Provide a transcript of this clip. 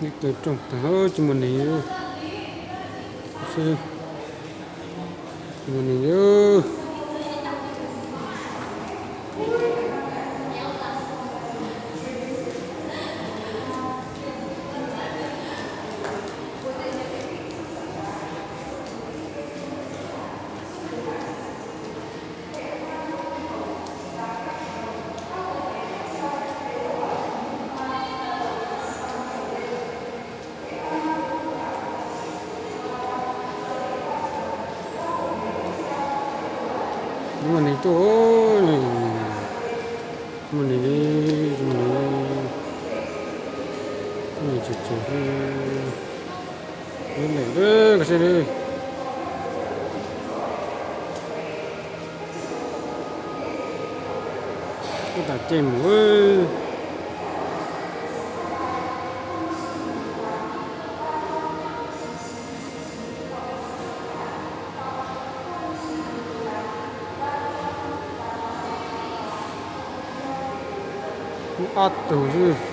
Ib tug rooj tag, tsis muaj neeg, tsis muaj neeg li. Muaj neeg tuaj, muaj neeg li, muaj neeg li, muaj neeg tsum tsum, lem lem koj saib li. Ub, tas ceg mus. Ub, ob tug xwb.